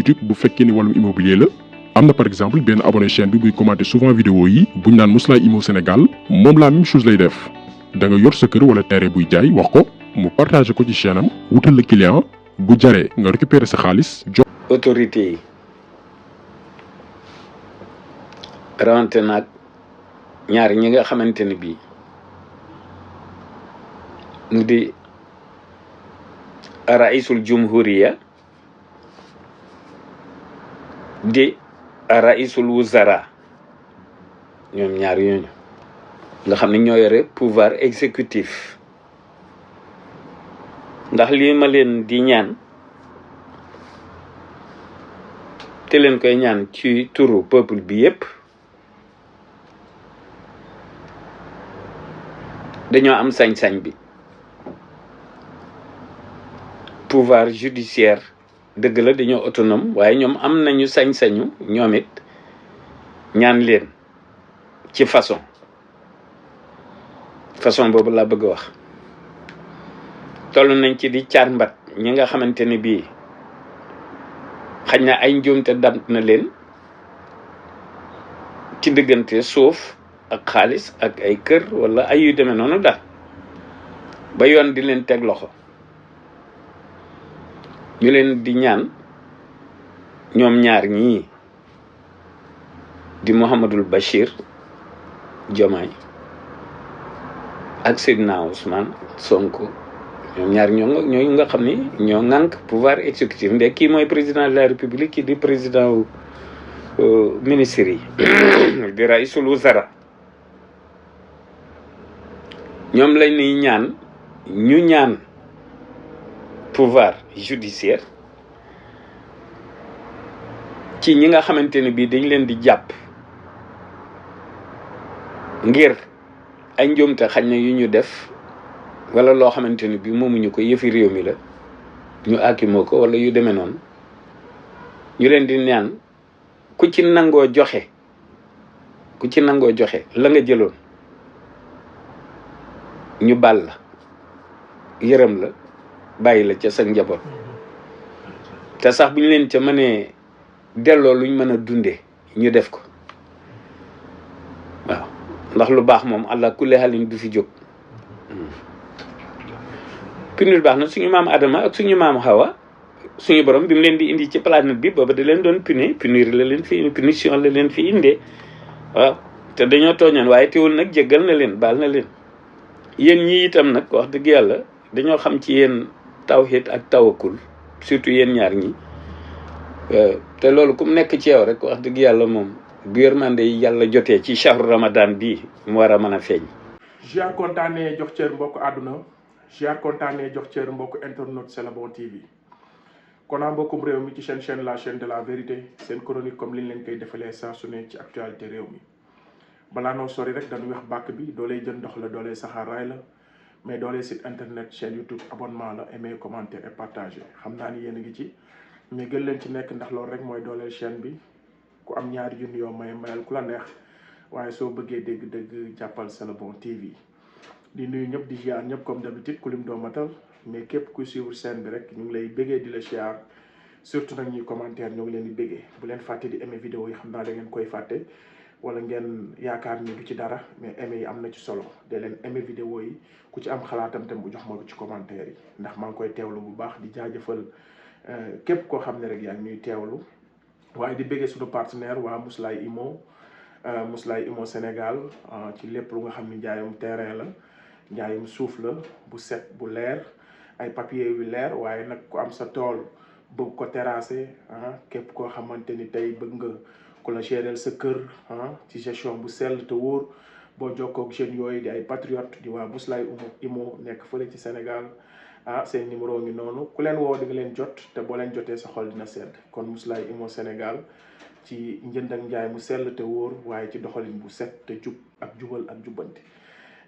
boutique bu fekkee ni wàllum immobilier la. am na par exemple benn abonné chaîne bi buy commenter souvent vidéo yi buñ naan Mously Immo Sénégal moom la même chose lay def da nga yor sa kër wala terrain buy jaay wax ko mu partager ko ci chaîne am wutal la client bu jaree nga récupérer sa xaalis jox autorité yi rawante nag ñaar ñi nga xamante ne bii mu di raisul jumhuriya di raisul wuzara ñoom ñaar yooñu nga xam ne ñoo yore pouvoir exécutif ndax lii ma leen di ñaan te leen koy ñaan ci turu peuple bi yépp dañoo am sañ-sañ bi pouvoir judiciaire dëgg la dañoo autonome waaye ñoom am nañu sañ-sañu ñoom it ñaan leen ci façon boobu laa bëgg a wax toll nañ ci di caar mbat ñi nga xamante ni bii xañ na ay njuumte dam na leen ci diggante suuf ak xaalis ak ay kër wala ay yu demee noonu daal ba yoon di leen teg loxo ñu leen di ñaan ñoom ñaar ñii di Mouhamadul Bachir Diomaye ak Seydina Ousmane Sonko ñoom ñaar ñooy nga xam ni ñoo ŋànk pouvoir exécutif ndek kii mooy président de la république kii di président wu ministre yi di raisul wuzara ñoom lañ ni ñaan ñu ñaan pouvoir judiciaire ci ñi nga xamante ne bii dañ leen di jàpp ngir ay njuumte xañ na yu ñu def wala loo xamante ni bii moomuñu ko yëfi réew mi la ñu akimoo ko wala yu demee noonu ñu leen di ñaan ku ci nangoo joxe la nga jëloon ñu bal la yërëm la bàyyi la ca sa njaboot te sax bu ñu leen ca mënee delloo luñ mën a dundee ñu def ko waaw ndax lu baax moom allah kulli halin du fi jóg punir baax na suñu maam Adama ak suñu maam Hawa suñu borom bi mu leen di indi ci planète bi booba da leen doon punir la leen fi punition la leen fi indee waaw te dañoo tooñoon waaye teewul nag jéggal na leen baal na leen yéen ñi itam nag wax dëgg yàlla dañoo xam ci yéen tawhid ak tawakkul surtout yéen ñaar ñi te loolu ku mu nekk ci yow rek wax dëgg yàlla moom bu yërmande yi yàlla jotee ci shahru ramadan bii mu war a mën a feeñ. ziar kontaanee jox cër mbokk àdduna ziar kontaanee jox cër mbokk internet C'est le bon TV kon mbokkum réew mi ci seen chaîne la chaîne de la vérité seen chronique comme liñ leen koy defalee saa su ne ci actualité réew mi balaa noo sori rek dañuy wax bàkk bi doolee jën ndox la doolee saxaar raay la mais doolee site internet chaîne YouTube abonnement la aimer commenter et partager xam naa ni yéen a ngi ci mais gën leen ci nekk ndax loolu rek mooy dooleel chaîne bi ku am ñaari junni yoo mayal ku la neex waaye soo bëggee dégg-dégg jàppal C'est le bon TV di nuyu ñëpp di ziar ñëpp comme d'habitude ku lim doo matal mais képp kuy suivre chaîne bi rek ñu ngi lay bëggee di la ziar surtout nag ñuy commentaire ñoo ngi leen di bëggee bu leen fàtte di aimer vidéo yi xam naa da ngeen koy fàtte wala ngeen yaakaar ni du ci dara mais aimer yi am na ci solo de leen aimer vidéo yi ku ci am xalaatam tam bu jox ma ko ci commentaire yi ndax maa ngi koy teewlu bu baax di jaajëfal képp koo xam ne rek yaa ngi ñuy teewlu waaye di bëggee suñu partenaire waa Mously Immo Sénégal ci lépp lu nga xam ni njaayum terrain la njaayum suuf la bu set bu leer ay papier yu leer waaye nag ku am sa tool bëgg ko terrasser képp koo xamante ni tey bëgg nga ku la gérer sa kër ci gestion bu sell te wóor boo jokkoo ak jeunes yooyu di ay patriote di waa Mously Immo nekk fële ci Sénégal seen numéro ngi noonu ku leen woo di nga leen jot te boo leen jotee sa xol dina sedd kon Mously Immo Sénégal ci njënd ak njaay mu sell te wóor waaye ci doxalin bu set te jub ak jubal ak jubbanti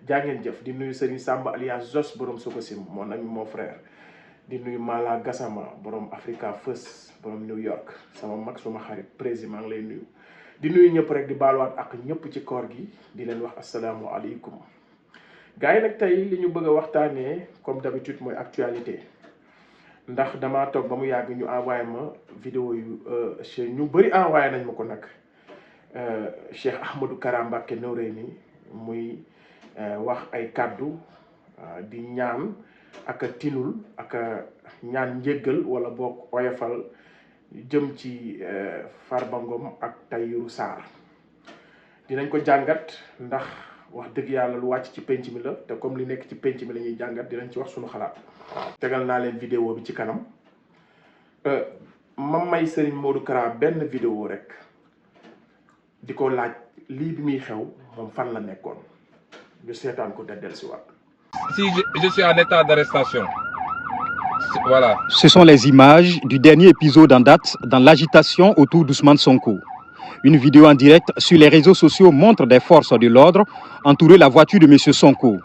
jaa ngeen jëf di nuyu Serigne Samba alias Zos borom Sokosim mon ami mon frère di nuyu Mala Gassama borom Africa First borom New York sama mag suma xarit président maa ngi lay nuyu di nuyu ñëpp rek di baaluwaat ak ñëpp ci koor gi di leen wax asalaamualeykum gars yi nag tey li ñu bëgg a waxtaanee comme d'habitude mooy actualité ndax dama toog ba mu yàgg ñu envoyé ma vidéo yu ñu bëri envoyé nañ ma ko nag Cheikh Ahmadou Kara Mbacké Noreyni muy wax ay kàddu di ñaan ak a tinul ak a ñaan njéggal wala boog oyofal jëm ci Farba Ngom ak Tahirou Sarr dinañ ko jàngat ndax wax dëgg yàlla lu wàcc ci penc mi la te comme li nekk ci penc mi la ñuy jàngat dinañ ci wax suñu xalaat tegal naa leen vidéo bi ci kanam ma may Serigne Modou Kara benn vidéo rek di ko laaj lii bi muy xew moom fan la nekkoon ñu seetaan ko del si waat. Si je suis en état d'arrestation. Voilà. Ce sont les images du dernier épisode en date dans l'agitation autour d'Ousmane Sonko. Une vidéo en direct sur les réseaux sociaux montre des forces de l'ordre entourer la voiture de M. Sonko.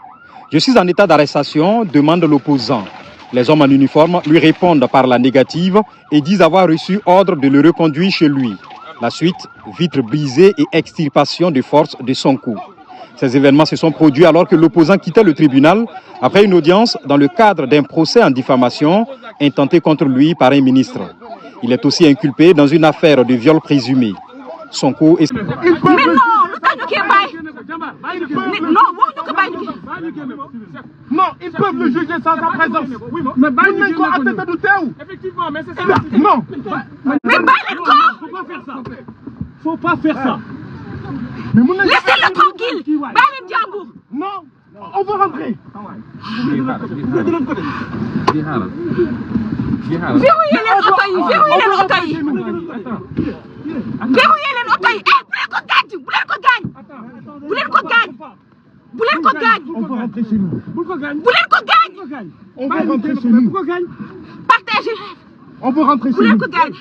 Je suis en état d'arrestation, demande l'opposant. Les hommes en uniforme lui répondent par la négative et disent avoir reçu ordre de le reconduire chez lui. La suite, vitre brisée et extirpation de force de Sonko. Ces événements se sont produits alors que l'opposant quittait le tribunal après une audience dans le cadre d'un procès en diffamation intenté contre lui par un ministre. Il est aussi inculpé dans une affaire de viol présumé. Sonko est... Non, ils peuvent le juger sans sa présence. Mais effectivement, mais c'est ça. Non. Mais faut pas faire ça. Laissez-le tranquille. Non, on veut rentrer. Verrouillez les autos yi, verrouillez les autos yi. Verrouillez les autos yi. Bu leen ko gaañ. Bu leen ko gaañ. On veut rentrer chez nous. Bu leen ko gaañ. On veut rentrer chez nous. Partagez. On veut rentrer chez Bu leen nous. ko gaañ.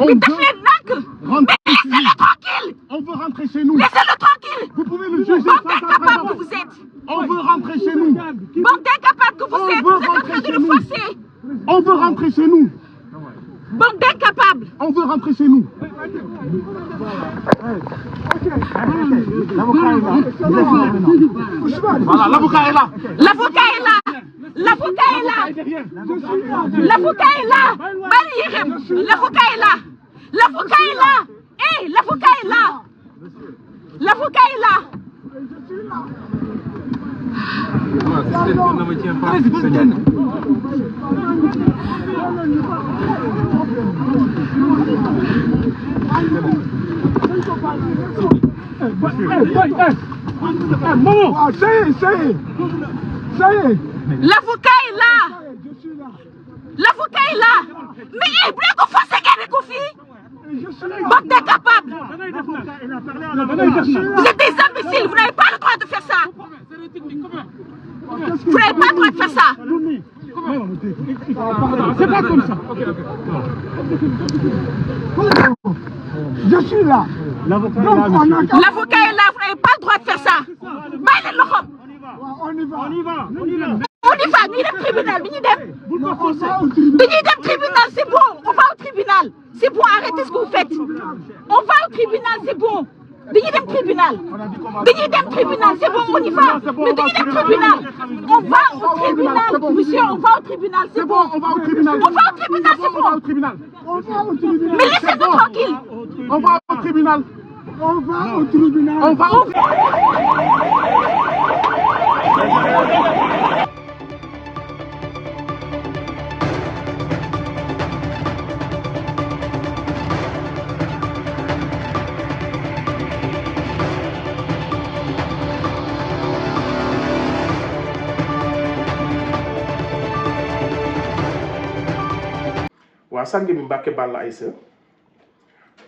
On Mais veut def leen nànk. rentrer Mais chez nous. laissez-le tranquille. On veut rentrer chez nous. Laissez-le tranquille. Vous pouvez le juger Bande sans sa d'incapables que présence. vous êtes. On veut rentrer chez nous. Bande d'incapables que vous êtes. Vous êtes en train de le forcer. On veut rentrer chez nous. Bande d'incapables. On veut rentrer chez nous. Voilà, l'avocat est là. L'avocat est là. L'avocat est là. L'avocat est là. Bali Yérim. L'avocat est là. L'avocat est là. Hé, l'avocat est là. L'avocat est là. Ne me tiens pas. Maman, ça y est, ça y est. Ça y est. L'avocat est là. L'avocat est là. Mais hé, bu leen ko forcer ngeen ko fii. Bande d'incapables. Vous êtes des imbéciles. Vous n'avez pas le droit de faire ça. Vous n'avez pas le droit de faire ça. C'est pas comme ça. Je suis là. L'avocat est là. L'avocat est là. Vous n'avez pas le droit de faire ça. Bàyyi leen loxoom. On y va. On y va. On y va. On y va. Ñu dem tribunal bi ñu dem. Dañuy dem tribunal, c'est bon. On va au tribunal. C'est bon, arrêtez ce que vous faites. On va au tribunal, c'est bon. Dañuy dem tribunal. Dañuy dem tribunal, c'est bon, on y va. Mais dañuy dem tribunal. On va au tribunal, monsieur, on va au tribunal, c'est bon. On va au tribunal. On va au tribunal, c'est On va au bon. tribunal. On va au tribunal. Mais laissez-nous tranquille. On va au tribunal. On va au tribunal. On va au waa sang bi Mbàkke Balla Aïssa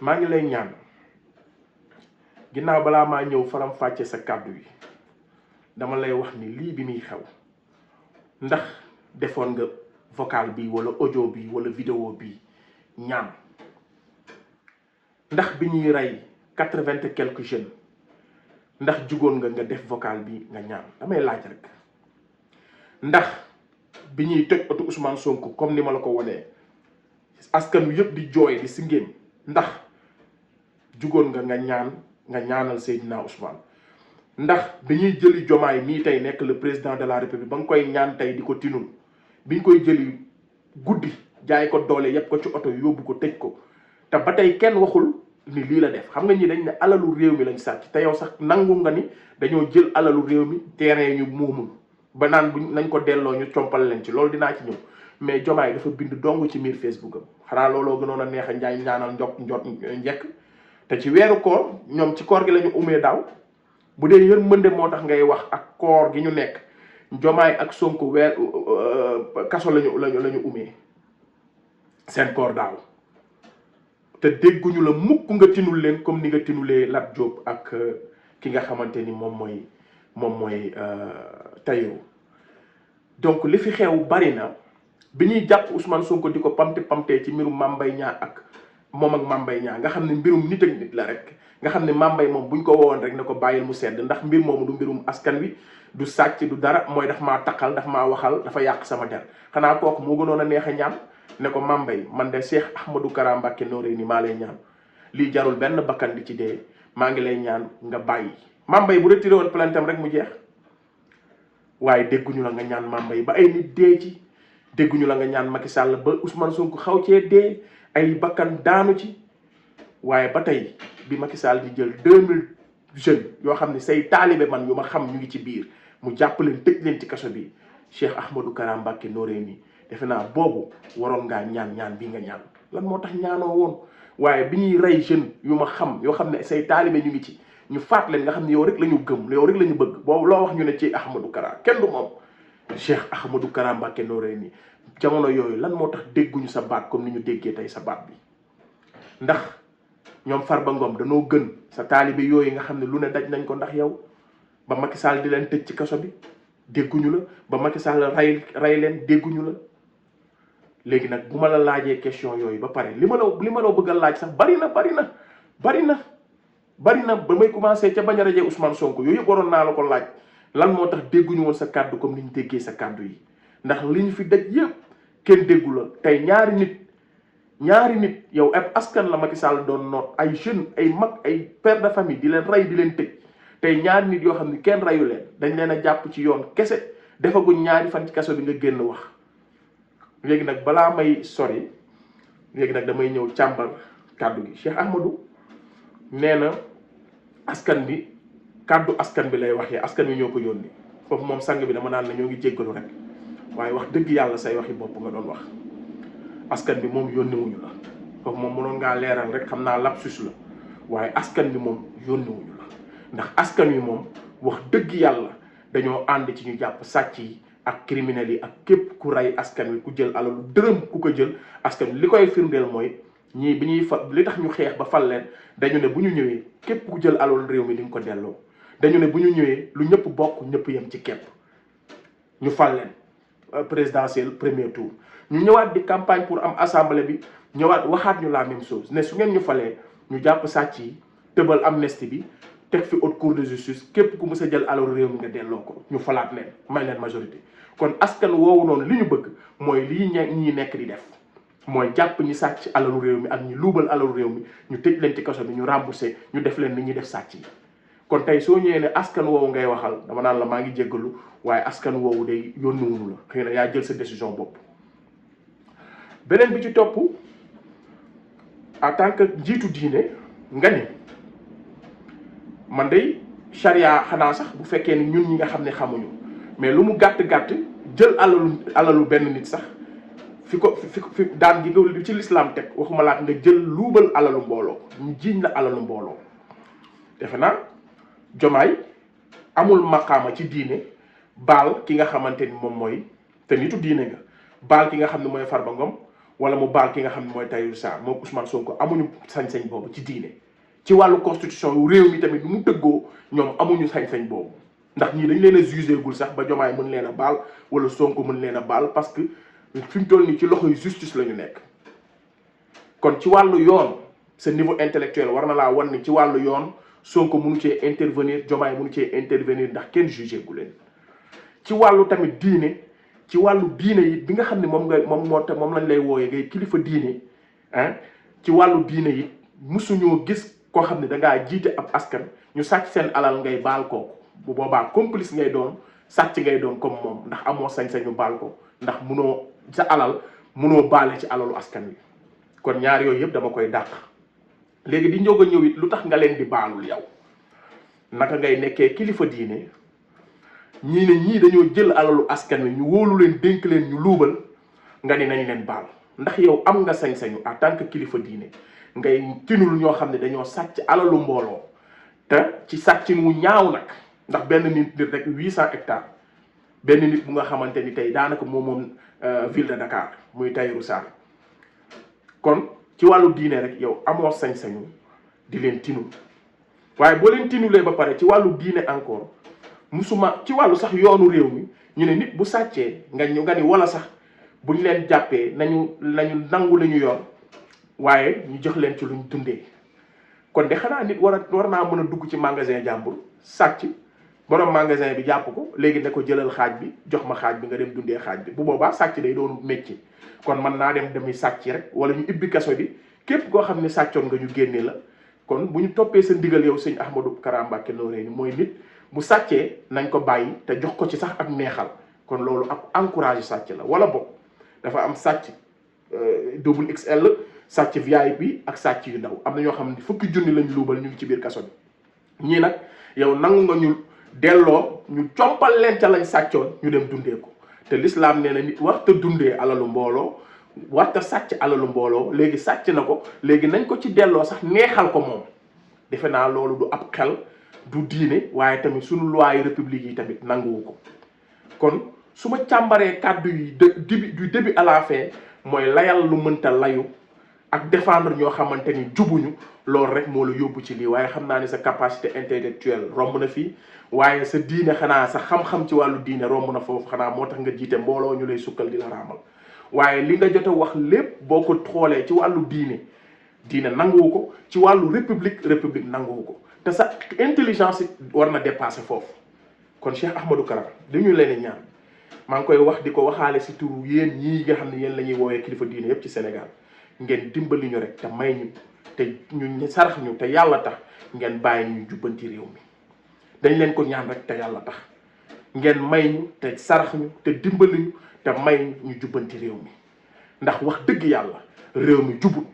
maa ngi lay ñaan ginnaaw balaa maa ñëw faram fàcce sa kàddu yi dama lay wax ni lii bi muy xew ndax defoon nga vocal bi wala audio bi wala vidéo bi ñaan ndax bi ñuy rey 80 et quelques jeunes ndax jugoon nga def vocal bi nga ñaan damay laaj rek ndax bi ñuy toj oto Ousmane Sonko comme ni ma la ko wonee askan wi yëpp di jooy di si ngéen ndax jugoon nga ñaanal Seydina Ousmane ndax dañuy jëli Jomaay mii tey nekk le président de la République ba nga koy ñaan tey di ko tinul bi ñu koy jëli guddi jaay ko doole yëpp ko ci oto yóbbu ko tëj ko te ba tey kenn waxul ni lii la def. xam nga ñi dañ ne alalu réew mi lañ sàcc te yow sax nangu nga ni dañoo jël alalu réew mi terrain ñu moomul ba naan buñ nañ ko delloo ñu compal leen ci loolu dinaa ci ñëw. mais Diomaye dafa bind dong ci miir Facebook am xanaa looloo gënoon a neex a njaay ñaanal njekk te ci weeru koor ñoom ci koor gi la ñu umee daaw bu dee yërmande moo tax ngay wax ak koor gi ñu nekk Diomaye ak Sonko weer kaso lañu umee seen koor daaw te dégguñu la mukk nga tinul leen comme ni nga tinulee Lat Diop ak ki nga xamante ni moom mooy Tahirou. donc li fi xew bari na bi ñuy jàpp Ousmane Sonko di ko pamte ci mbirum Mame Mbaye Niang ak Mame Mbaye Niang nga xam ne mbirum nit ak nit la rek nga xam ne Mame Mbaye moom buñ ko woowoon rek ne ko bàyyil mu sedd ndax mbir moomu du mbirum askan wi du sàcc du dara mooy daf maa taqal daf maa waxal dafa yàq sama der xanaa kooku moo gënoon a neex a ñaan ne ko Mame Mbaye man de Cheikh Ahmadou Kara Mbacké Noreyni maa lay ñaan lii jarul benn bakkan di ci dee maa ngi lay ñaan nga bàyyi. Mame Mbaye bu retiré woon plainte am rek mu jeex waaye dégguñu la nga ñaan Mame Mbaye ba ay nit dee ci dégguñu la nga ñaan Macky Sall ba Ousmane Sonko xaw cee dee ay bakkan daanu ci waaye ba tey bi Macky Sall di jël 2000 jeunes yoo xam ne say taalibe man yu ma xam ñu ngi ci biir mu jàpp leen tëj leen ci kaso bi Cheikh Ahmadou Kara Mbacké Noreyni defe naa boobu waroon ngaa ñaan bi nga ñaan lan moo tax ñaanoo woon waaye bi ñuy rey jeunes yu ma xam yoo xam ne say taalibe ñu ngi ci ñu faat leen nga xam ne yow rek la ñu gëm yow rek la ñu bëgg boobu loo wax ñu ne ci Ahmadou Kara kenn du moom Cheikh Ahmadou Kara Mbacké Noreyni jamono yooyu lan moo tax dégguñu sa baat comme ni ñu déggee tey sa baat bi ndax ñoom Farba Ngom danoo gën sa taalibe yooyu nga xam ne lu ne daj nañ ko ndax yow ba Macky Sall di leen tëj ci kaso bi dégguñu la ba Macky Sall rey leen dégguñu la léegi nag bu ma la laajee question yooyu ba pare li ma la bëgg a laaj sax bari na ba may commencé ca bañ a rajee Ousmane Sonko yooyu yëpp waroon naa la ko laaj lan moo tax dégguñu woon sa kàddu comme ni ñu déggee sa kàddu yi ndax li ñu fi daj yëpp kenn déggu la tey ñaari nit yow ab askan la Macky Sall doon noot ay jeunes ay mag ay père de famille di leen rey di leen tëj tey ñaari nit yoo xam ne kenn reyu leen dañ leen a jàpp ci yoon kese defaguñ ñaari fan ci kaso bi nga génn wax léegi nag balaa may sori léegi nag damay ñëw càmbar kàddu gi Cheikh Ahmadou nee na askan bi kàddu askan bi lay waxee askan wi ñoo ko yónni foofu moom sang bi dama naan la ñoo ngi jéggalu rek waaye wax dëgg yàlla say waxi bopp nga doon wax askan bi moom yónniwuñu la foofu moom mënoon ngaa leeral rek xam naa lapsus la waaye askan bi moom yónniwuñu la ndax askan wi moom wax dëgg yàlla dañoo ànd ci ñu jàpp sàcc yi ak criminels yi ak képp ku rey askan wi ku jël alalu dërëm ku ko jël askan wi li koy firndeel mooy ñii bi ñuy fa li tax ñu xeex ba fal leen dañu ne bu ñu ñëwee képp ku jël alalu réew mi di nga ko delloo dañu ne bu ñu ñëwee lu ñëpp bokk ñëpp yem ci képp ñu fal leen présidentiel premier tour ñu ñëwaat di campagne pour am assemblée bi ñëwaat waxaat ñu la même chose ne su ngeen ñu falee ñu jàpp sàcc yi tëbal amnistie bi teg fi haute cour de justice képp ku mës a jël alalu réew mi nga delloo ko ñu falaat leen may leen majorité kon askan woowu noonu li ñu bëgg mooy lii ñi nekk di def mooy jàpp ñi sàcc alalu réew mi ak ñi luubal alalu réew mi ñu tëj leen ci kaso bi ñu remboursé ñu def leen ni ñuy def sàcc yi kon tey soo ñëwee ne askan woowu ngay waxal dama naan la maa ngi jéggalu waaye askan woowu day yónniwuñu la xëy na yaa jël sa décision bopp beneen bi ci topp en tant que njiitu diine nga ni man day charia xanaa sax bu fekkee ni ñun ñi nga xam ne xamuñu mais lu mu gàtt-gàtt jël alalu benn nit sax fi daan gi nga ci lislaam teg waxuma laat nga jël luubal alalu mbooloo ñu jiiñ la alalu mbooloo defe naa Diomaye amul maqaama ci diine baal ki nga xamante ni moom mooy te nitu diine nga baal ki nga xam ne mooy Farba Ngom wala mu baal ki nga xam ne mooy Tahirou Sarr moom Ousmane Sonko amuñu sañ-sañ boobu ci diine ci wàllu constitution yu réew mi tamit nu mu tëggoo ñoom amuñu sañ-sañ boobu ndax ñii dañ leen a jugé gul sax ba Diomaye mën leen a baal wala Sonko mën leen a baal parce que fi mu toll nii ci loxoy justice la ñu nekk kon ci wàllu yoon sa niveau intellectuel war na laa wan ni ci wàllu yoon Sonko mënu cee intervenir Diomaye mënu cee intervenir ndax kenn jugé gu leen ci wàllu tamit diine ci wàllu diine yi bi nga xam ne moom lañ lay wooyee ngay kilifa diine ah ci wàllu diine yi musuñoo gis koo xam ne da ngaa jiite ab askan ñu sàcc seen alal ngay baal kooku bu boobaa complice ngay doon sàcc ngay doon comme moom ndax amoo sañ-sañu baal ko ndax munoo sa alal munoo baale ci alalu askan wi kon ñaar yooyu yëpp dama koy dàq léegi di njog a ñëw it lu tax nga leen di baalul yow naka ngay nekkee kilifa diine ñii ne ñii dañoo jël alalu askan wi ñu wóolu leen dénk leen ñu luubal nga ni nañ leen baal ndax yow am nga sañ-sañu en tant que kilifa diine ngay tinul ñoo xam ne dañoo sàcc alalu mbooloo te ci sàccin wu ñaaw nag ndax benn nit rek 800 hectares benn nit bu nga xamante ni tey daanaka moom ville de Dakar muy Tahirou Sarr kon ci wàllu diine rek yow amoo sañ-sañu di leen tinul waaye boo leen tinulee ba pare ci wàllu diine encore musuma ci wàllu sax yoonu réew mi ñu ne nit bu sàccee nga ni wala sax buñ leen jàppee nañu nangu la ñu yor waaye ñu jox leen ci luñ dundee kon de xanaa nit war naa mën a dugg ci magasin jàmbur sàcc borom magasin bi jàpp ko léegi ne ko jëlal xaaj bi jox ma xaaj bi nga dem dundee xaaj bi bu boobaa sàcc day doon métier kon mën naa demi sàcc rek wala ñu ibbi kaso bi képp koo xam ne sàccoon nga ñu génne la kon bu ñu toppee sa ndigal yow sëñ Ahmadou Kara Mbacké Noreyni mooy nit bu sàccee nañ ko bàyyi te jox ko ci sax ak neexal kon loolu ab encouragé sàcc la wala boog dafa am sàcc double XL sàcc VIP ak sàcc yu ndaw am na ñoo xam ne fukki junni lañ luubal ñu ngi ci biir kaso bi ñii nag yow nangu nga ñu delloo ñu compal leen ca lañ sàccoon ñu dem dundee ko te l'islam nee na nit warta dundee alalu mbooloo warta sàcc alalu mbooloo léegi sàcc na ko léegi nañ ko ci delloo sax neexal ko moom defe naa loolu du ab xel du diine waaye tamit suñu loi république yi tamit nanguwu ko kon su ma càmbaree kàddu yi du début à la fin mooy layal lu mënta layu ak défendre ñoo xamante ni jubuñu loolu rek moo la yóbbu ci lii waaye xam naa ni sa capacité intellectuelle romb na fii waaye sa diine xanaa sa xam-xam ci wàllu diine romb na foofu xanaa moo tax nga jiite mbooloo ñu lay sukkal di la raamal waaye li nga jot a wax lépp boo ko xoolee ci wàllu diine nanguwu ko ci wàllu république nanguwu ko te sa intelligence war na dépasser foofu kon Cheikh Ahmadou Kara dañu leen ñaan maa ngi koy wax di ko waxaale si turu yéen ñii nga xam ne yéen la ñuy woowee kilifa diine yépp ci Sénégal ngeen dimbali ñu rek te may ñu te ñu sarax ñu te yàlla tax ngeen bàyyi ñu jubbanti réew mi dañ leen ko ñaan rek te yàlla tax ngeen may ñu te sarax ñu te dimbali ñu te may ñu jubbanti réew mi ndax wax dëgg yàlla réew mi jubut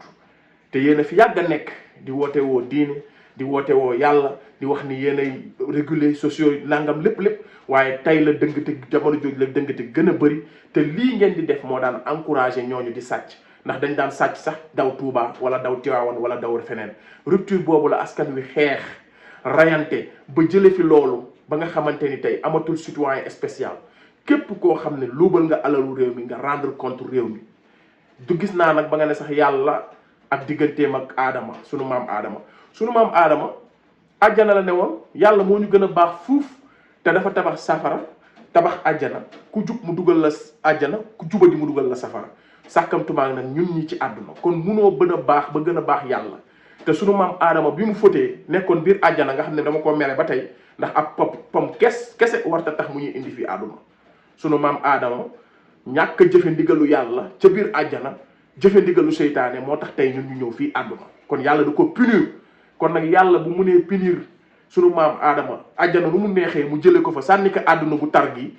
te yéen a fi yàgg a nekk di woote woo diine di woote woo yàlla di wax ni yéen ay réguler sociaux nangam lépp waaye tey la dëngate jamono jooju la dëngate gën a bëri te lii ngeen di def moo daan encouragé ñooñu di sàcc ndax dañ daan sàcc sax daw Touba wala daw Tivaouane wala daw feneen rupture boobu la askan wi xeex rayante ba jële fi loolu ba nga xamante ni tey amatul citoyen spécial képp koo xam ne luubal nga alalu réew mi nga rendre compte réew mi du gis naa nag ba nga ne sax yàlla ak digganteem ak aadama sunu maam aadama àjjana la ne woon yàlla moo ñu gën a baax fuuf te dafa tabax safara tabax àjjana ku jub mu dugal la àjjana ku jubadi mu dugal la safara sàkkamtumaa nag ñun ñi ci àdduna kon munoo gën a baax ba gën a baax yàlla te sunu maam aadama bi mu fotee nekkoon biir àjjana nga xam ne dama ko mere ba tey ndax ab pom kese warta tax mu ñuy indi fii àdduna sunu maam aadama ñàkk a jëfe ndigalu yàlla ca biir àjjana jëfe ndigalu seytaane moo tax tey ñun ñu ñëw fii àdduna kon yàlla da ko punir kon nag yàlla bu mu nee punir sunu maam aadama àjjana nu mu neexee mu jëlee ko fa sànni ko àdduna bu tar gi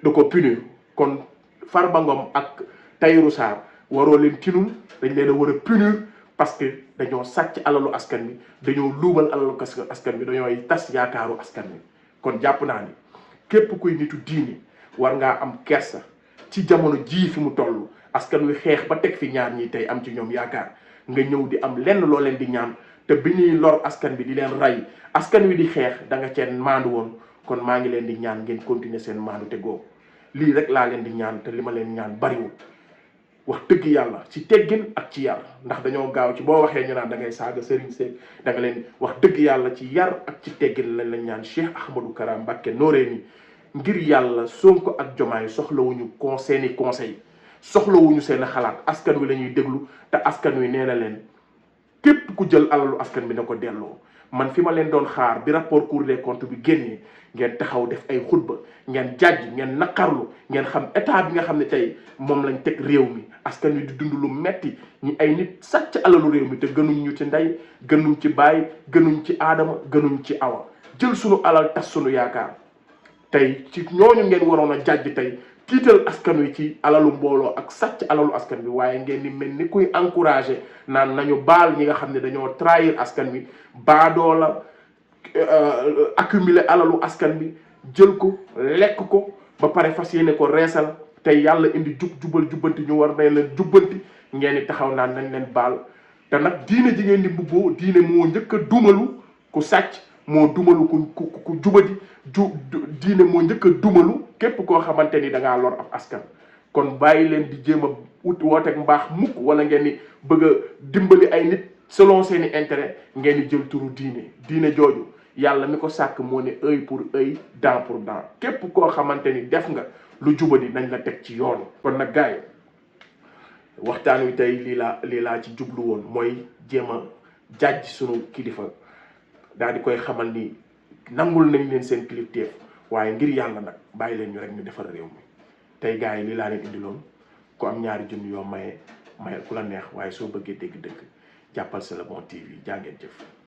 da ko punir kon Farba Ngom ak Tahirou Sarr waroo leen tinul dañ leen a war a punir parce que dañoo sàcc alalu askan wi dañoo luubal alalu askan wi dañooy tas yaakaaru askan wi kon jàpp naa ni képp kuy nitu diine war ngaa am kersa ci jamono jii fi mu toll askan wi xeex ba teg fi ñaar ñi tey am ci ñoom yaakaar nga ñëw di am lenn loo leen di ñaan te bi ñuy lor askan bi di leen rey askan wi di xeex da nga ceen maandu woon kon maa ngi leen di ñaan ngeen continuer seen maandu te googu lii rek laa leen di ñaan te li ma leen ñaan bariwul wax dëgg yàlla ci teggin ak ci yar ndax dañoo gaaw ci boo waxee ñu naan da ngay saaga sëriñ seeg da nga leen wax dëgg yàlla ci yar ak ci teggin lañ la ñaan Cheikh Ahmadou Kara Mbacké Noreyni ngir yàlla Sonko ak Diomaye soxlawuñu seeni conseil soxlawuñu seen xalaat askan wi la ñuy déglu te askan wi nee na leen képp ku jël alalu askan bi na ko delloo man fi ma leen doon xaar bi rapport Cour des comptes bi génnee ngeen taxaw def ay xutba ngeen jàjj ngeen naqarlu ngeen xam état bi nga xam ne tey moom lañ teg réew mi askan wi di dund lu metti ñi ay nit sàcc alalu réew mi te gënuñ ñu ci ndey gënuñ ci baay gënuñ ci aadama gënuñ ci awa jël sunu alal tas sunu yaakaar tey ci ñooñu ngeen waroon a jàjj tey tiital askan wi ci alalu mbooloo ak sàcc alalu askan wi waaye ngeen di mel ni kuy encouragé naan nañu baal ñi nga xam ne dañoo trahir askan wi baadoola accumuler alalu askan bi jël ko lekk ko ba pare fas yéene ko reesal tey yàlla indi jubal jubbanti ñu war nañ leen jubbanti ngeen di taxaw naan nañ leen baal te nag diine ji ngeen di mbubboo diine moo njëkk a dumalu ku sàcc moo dumalu ku jubadi diine moo njëkk a dumalu képp koo xamante ni da ngaa lor ab askan kon bàyyi leen di jéem a wooteeg mbaax mukk wala ngeen di bëgg a dimbali ay nit selon seeni intérêt ngeen di jël turu diine jooju yàlla mi ko sàkk moo ne œil pour œil dent pour dent képp koo xamante ni def nga lu jubadi nañ la teg ci yoon. kon nag gars yi waxtaan wi tey lii laa ci jublu woon mooy jéem a jàjj sunu kilifa daal di koy xamal ni nangul nañ leen seen kilifteef waaye ngir yàlla nag bàyyi leen ñu rek ñu defar réew mi tey gars yi lii laa leen indiloon ku am ñaari junni yoo mayal ku la neex waaye soo bëggee dégg-dëgg jàppal C'est le bon TV jaa ngeen jëf.